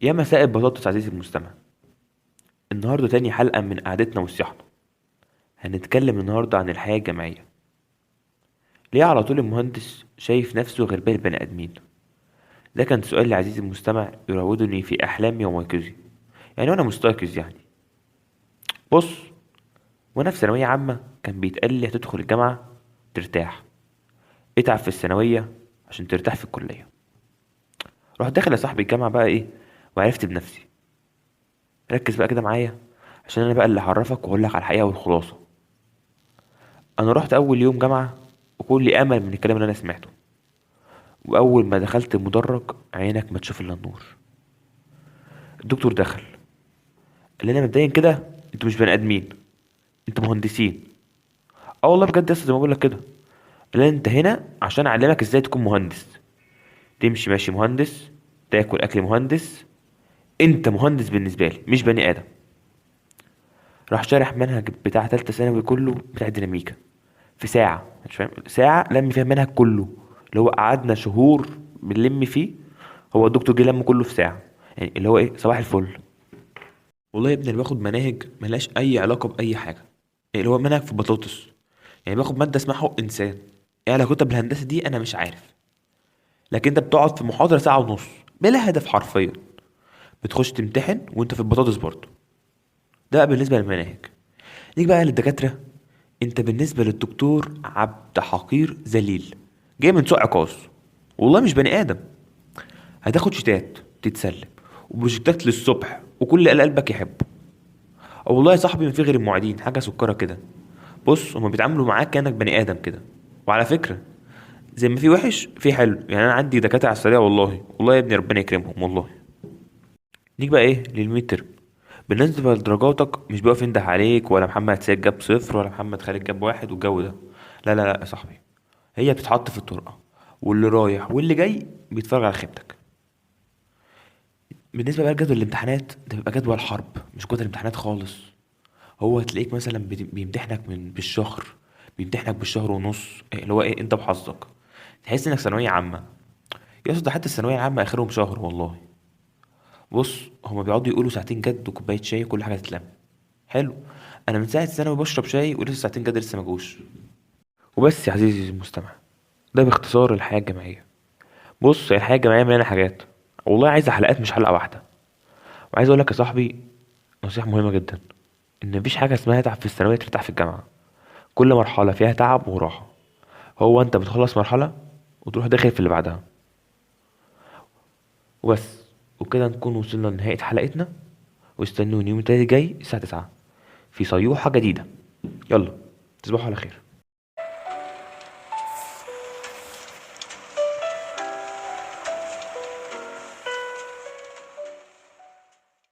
يا مساء البطاطس عزيزي المستمع. النهاردة تاني حلقة من قعدتنا وصياحنا. هنتكلم النهاردة عن الحياة الجامعية. ليه على طول المهندس شايف نفسه غير باقي البني آدمين؟ ده كان سؤال لعزيزي المستمع يراودني في أحلامي وميقظي، يعني وأنا مستيقظ. يعني بص، وأنا في ثانوية عامة كان بيتقال لي هتدخل الجامعة ترتاح، اتعب في الثانوية عشان ترتاح في الكلية. رحت داخل يا صاحبي الجامعة بقى إيه، وعرفت بنفسي. ركز بقى كده معايا عشان أنا بقى اللي هعرفك وأقول لك على الحقيقة والخلاصة. أنا رحت أول يوم جامعة وكل أمل من الكلام اللي أنا سمعته، وأول ما دخلت المدرج عينك ما تشوف إلا النور. الدكتور دخل قال لنا مبدئيا كده انتوا مش بني آدمين، انتوا مهندسين. والله بجد يا اسطى زي ما بقول لك كده. قال لنا انت هنا عشان اعلمك ازاي تكون مهندس، تمشي ماشي مهندس، تاكل اكل مهندس، انت مهندس بالنسبة لي مش بني ادم. راح شارح منهج بتاع تالتة ثانوي كله بتاع ديناميكا في ساعة، مش فاهم ساعة لم فيها منهج كله اللي هو قعدنا شهور بنلم فيه، هو الدكتور جه لم كله في ساعة، يعني اللي هو ايه صباح الفل. والله يا ابني انا باخد مناهج ملهاش اي علاقة باي حاجة، اللي هو منهج في بطاطس. يعني باخد مادة اسمها حقوق انسان، ايه علاقتها بالهندسة دي انا مش عارف، لكن انت بتقعد في محاضرة ساعة ونص بلا هدف حرفيا، بتخش تمتحن وانت في البطاطس برضه. ده بقى بالنسبة للمناهج. نيجي بقى للدكاتره. انت بالنسبة للدكتور عبد حقير ذليل جاي من سوق عكاظ، والله مش بني ادم. هتاخد شتات تتسلم وبروجكتات للصبح وكل اللي قلبك يحبه. او والله يا صاحبي ما في غير المعيدين حاجة سكره كده. بص هما بيتعاملوا معاك كانك بني ادم كده. وعلى فكرة زي ما في وحش في حلو، يعني انا عندي دكاترة على السريع والله، والله يا ابني ربنا يكرمهم والله. نيجي بقى ايه لل midterm. بالنسبة لدرجاتك مش بيقف ينده عليك ولا محمد سيد جاب 0 ولا محمد خالد جاب 1 والجو ده، لا لا لا يا صاحبي، هي بتتحط في الطرقه واللي رايح واللي جاي بيتفرج على خيبتك. بالنسبة بقى لجدول الامتحانات، ده بيبقى جدول حرب مش جدول امتحانات خالص. هو تلاقيك مثلا بيمتحنك من بالشهر، بيمتحنك بالشهر ونص، اللي هو ايه انت بحظك تحس انك ثانوية عامة يا اسطى. حتى الثانوية العامة اخرهم شهر والله. بص هما بيقعدوا يقولوا ساعتين جد وكوبايه شاي وكل حاجة تتلم. حلو، انا من ساعة ثانوي بشرب شاي ولسه ساعتين جد لسه ما جوش. وبس يا عزيزي المستمع، ده باختصار الحياة الجامعية. بص الحياة الجامعية مليانة حاجات والله، عايزه حلقات مش حلقة واحدة. وعايز اقول لك يا صاحبي نصيحة مهمة جدا، ان مفيش حاجة اسمها تعب في الثانوية ترتاح في الجامعة. كل مرحلة فيها تعب وراحة، هو انت بتخلص مرحلة وتروح داخل في اللي بعدها وبس. وكده نكون وصلنا لنهاية حلقتنا، واستنوني يوم التلات الجاي الساعة 9 في صيوحه جديدة. يلا تصبحوا على خير.